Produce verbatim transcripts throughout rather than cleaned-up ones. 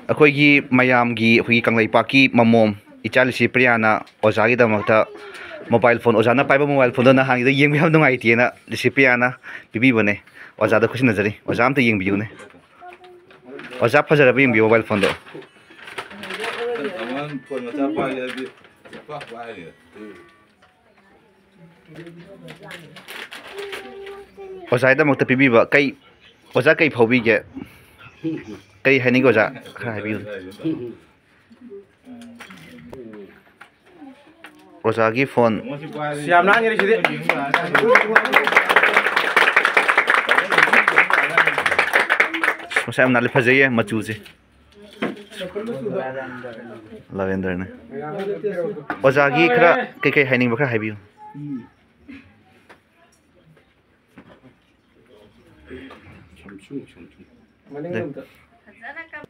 ꯑꯩꯈꯣꯏꯒꯤ ꯃꯌꯥꯝꯒꯤ, ꯑꯩꯈꯣꯏꯒꯤ ꯀꯪꯂꯩꯄꯥꯛꯀꯤ ꯃꯃꯣꯝ ꯏꯆꯥ ꯂꯤꯁꯤꯄ꯭ꯔꯤꯌꯥꯅ ꯑꯣꯖꯥꯒꯤꯗꯃꯛꯇ mobile phone, ꯑꯣꯖꯥꯅ ꯄꯥꯏꯕ mobile phoneꯗꯣ ꯅꯍꯥꯟꯒꯤꯗꯣ ꯌꯦꯡꯕ ꯌꯥꯝ ꯅꯨꯡꯉꯥꯏꯇꯦꯅ ꯂꯤꯁꯤꯄ꯭ꯔꯤꯌꯥꯅ ꯄꯤꯕꯤꯕꯅꯦ꯫ ꯑꯣꯖꯥꯗ ꯈꯨꯠꯁꯤꯟꯅꯖꯔꯤ꯫ ꯑꯣꯖꯥ ꯑꯝꯇ ꯌꯦꯡꯕꯤꯌꯨꯅꯦ꯫ ꯑꯣꯖꯥ, ꯐꯖꯔꯕ ꯌꯦꯡꯕꯤꯌꯨ mobile phoneꯗꯣ꯫ ꯑꯉꯥꯡ phone ꯃꯆꯥ ꯄꯥꯏꯒꯦ ꯍꯥꯏꯗꯤ ꯄꯥꯛ ꯄꯥꯏꯔꯦ꯫ ꯑꯣꯖꯥꯒꯤꯗꯃꯛꯇ ꯄꯤꯕꯤꯕ ꯀꯩ, ꯑꯣꯖꯥ ꯀꯩ ꯐꯥꯎꯕꯤꯒꯦ? ꯀꯩ ꯍꯥꯏꯅꯤꯡꯒꯦ ꯑꯣꯖꯥ? ꯈꯔ ꯍꯥꯏꯕꯤꯌꯨ꯫ ꯑꯣꯖꯥꯒꯤ phone꯫ ꯌꯥꯝ ꯂꯥꯡꯉꯦ ꯁꯤꯗꯤ꯫ ꯃꯁꯥ ꯌꯥꯝ ꯅꯥꯜꯂꯦ, ꯐꯖꯩꯌꯦ ꯃꯆꯨꯁꯦ꯫ Lavenderꯅꯦ꯫ ꯑꯣꯖꯥꯒꯤ ꯈꯔ ꯀꯩꯀꯩ ꯍꯥꯏꯅꯤꯡꯕ ꯈꯔ ꯍꯥꯏꯕꯤꯌꯨ꯫ ꯐꯖꯅ ꯀꯝ-,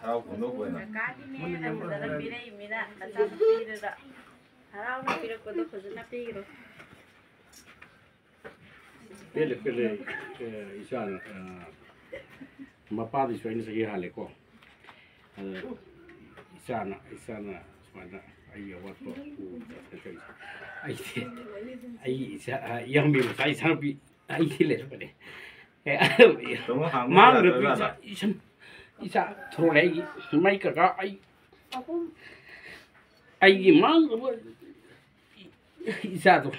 ꯍꯔꯥꯎ ꯐꯣꯡꯗꯣꯛꯄ ꯑꯣꯏꯅ꯫ ꯀꯀꯥꯒꯤꯅꯦꯅ ꯐꯖꯅ ꯄꯤꯔꯛꯏꯃꯤꯅ ꯅꯆꯥꯅꯨꯄꯤꯗꯨꯗ ꯍꯔꯥꯎꯅ ꯄꯤꯔꯛꯄꯗꯣ ꯐꯖꯅ ꯄꯤꯈ꯭ꯔꯣ꯫ ꯄꯦꯜꯂꯦ, ꯄꯦꯜꯂꯦ꯫ ꯑꯦ, ꯏꯆꯥꯅ, ꯑ, ꯃꯄꯥꯗꯩꯁꯨ ꯑꯩꯅ ꯆꯍꯤ ꯍꯥꯜꯂꯦꯀꯣ꯫ ꯑꯗ ꯏꯆꯥꯅ, ꯏꯆꯥꯅ ꯁꯨꯃꯥꯏꯅ ꯑꯩꯒꯤ ꯑꯋꯥꯠꯄ ꯎꯕꯗ ꯀꯩꯅꯣ ꯇꯧꯔꯤꯁꯦ꯫ ꯑꯩꯗꯤ, ꯑꯩ ꯏꯆꯥ, ꯑ, ꯏꯌꯥꯝꯕꯒꯤ ꯃꯆꯥ ꯏꯆꯥꯅꯨꯄꯤ ꯑꯩꯒꯤ ꯂꯩꯔꯛꯄꯅꯦ꯫ ꯑꯦ, ꯇꯥꯃꯣ, ꯍꯥꯡꯕ ꯃꯥꯡꯈ꯭ꯔꯕ ꯌꯥꯗ꯭ꯔꯖꯥꯠꯂꯣ? ꯏꯆꯥ, ꯏꯆꯟ, ꯏꯆꯥ ꯊꯣꯔꯛꯑꯦ ꯑꯩꯒꯤ꯫ ꯃꯥꯏ ꯀꯀꯥ ꯑꯩ, ꯑꯩꯒꯤ ꯃꯥꯡꯈ꯭ꯔꯕ ꯏꯆꯥꯗꯣ꯫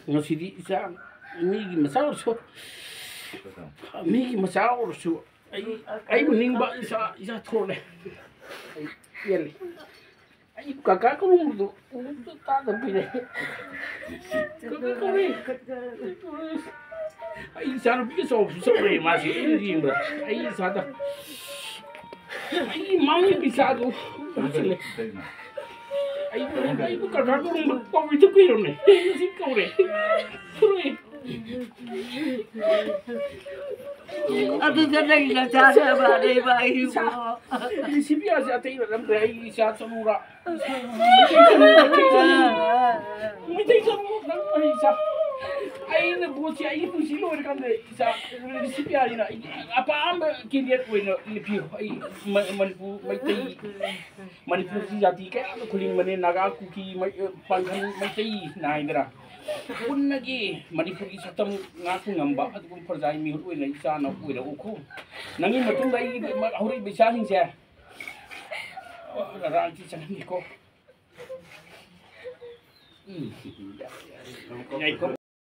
ꯉꯁꯤꯗꯤ ꯏꯆꯥ ꯃꯤꯒꯤ ꯃꯆꯥ ꯑꯣꯏꯔꯁꯨ, ꯃꯤꯒꯤ ꯃꯆꯥ ꯑꯣꯏꯔꯁꯨ ꯑꯩ, ꯑꯩꯕꯨ ꯅꯤꯡꯕ ꯏꯆꯥ, ꯏꯆꯥ ꯊꯣꯛꯂꯦ꯫ ꯑꯩ ꯄꯦꯜꯂꯦ꯫ ꯑꯩ ꯀꯀꯥ ꯀꯧꯔꯝꯕꯗꯣ ꯑꯃꯨꯛꯇ ꯇꯥꯗꯕ ꯀꯨꯏꯔꯦ꯫ ꯀꯀꯥ ꯀꯧꯔꯦ꯫ ꯑꯩ ꯏꯆꯥꯅꯨꯄꯤꯒ ꯆꯥꯎꯕꯁꯨ ꯆꯥꯎꯔꯦ ꯃꯥꯁꯦ꯫ ꯑꯩꯅ ꯌꯦꯡꯕꯗ ꯑꯩ ꯏꯆꯥꯗ ꯑꯩꯒꯤ ꯃꯥꯡꯒꯤ ꯄꯩꯁꯥꯗꯣ ꯍꯥꯞꯆꯤꯜꯂꯦ꯫ ꯑꯩꯕꯨ, ꯑꯩꯕꯨ ꯀꯀꯥ ꯀꯧꯔꯝꯕ ꯀꯧꯏꯗꯨ ꯀꯨꯏꯔꯝꯅꯦ꯫ ꯑꯩ ꯉꯁꯤ ꯀꯧꯔꯦ꯫ ꯊꯣꯔꯛꯑꯦ꯫ ꯑꯗꯨꯗ ꯅꯪ ꯅꯆꯥꯅ ꯃꯥꯟꯅꯩꯕ ꯑꯩꯕꯨ꯫ ꯂꯤꯁꯤꯕꯤꯌꯥꯁꯦ ꯑꯇꯩ ꯅꯠꯂꯝꯗ꯭ꯔꯦ꯫ ꯑꯩꯒꯤ ꯏꯆꯥ ꯆꯅꯨꯔꯥ꯫ ꯃꯩꯇꯩ ꯆꯅꯨ, ꯃꯩꯇꯩ ꯆꯅꯨ, ꯅꯪ ꯑꯩ ꯏꯆꯥ꯫ ꯑꯩꯅ ꯚꯣꯠꯁꯦ ꯑꯩꯒꯤ ꯄꯨꯟꯁꯤ ꯂꯣꯏꯔꯀꯥꯟꯗ ꯏꯆꯥ ꯔꯤꯁꯤꯞ ꯌꯥꯔꯤꯅ ꯑꯩꯒꯤ ꯑꯄꯥꯝꯕ ꯀꯦꯟꯗꯤꯗꯦꯠ ꯑꯣꯏꯅ ꯂꯦꯞꯄꯤꯌꯨ꯫ ꯑꯩ ꯃ-, ꯃꯅꯤꯄꯨꯔ ꯃꯩꯇꯩ, ꯃꯅꯤꯄꯨꯔꯒꯤ ꯖꯥꯇꯤ ꯀꯌꯥ ꯑꯃ ꯈꯨꯂꯤꯡꯕꯅꯦ, ꯅꯥꯒꯥ, ꯀꯨꯀꯤ, ꯃꯩ-, ꯄꯥꯡꯒꯜ, ꯃꯩꯇꯩ ꯅꯥꯏꯗꯅ꯫ ꯄꯨꯟꯅꯒꯤ ꯃꯅꯤꯄꯨꯔꯒꯤ ꯁꯛꯇꯝ ꯉꯥꯛꯄ ꯉꯝꯕ ꯑꯗꯨꯒꯨꯝꯕ ꯄ꯭ꯔꯖꯥꯒꯤ ꯃꯤꯍꯨꯠ ꯑꯣꯏꯅ ꯏꯆꯥꯅ ꯑꯣꯏꯔꯛꯎꯀꯣ꯫ ꯅꯪꯒꯤ ꯃꯇꯨꯡꯗ ꯑꯩꯒꯤ ꯍꯧꯔꯛꯏꯕ ꯏꯆꯥꯁꯤꯡꯁꯦ ꯔꯥꯖꯅꯤꯇꯤ ꯆꯪꯍꯟꯒꯦꯀꯣ꯫ ꯎꯝ꯫ ꯉꯥꯏꯈꯣ꯫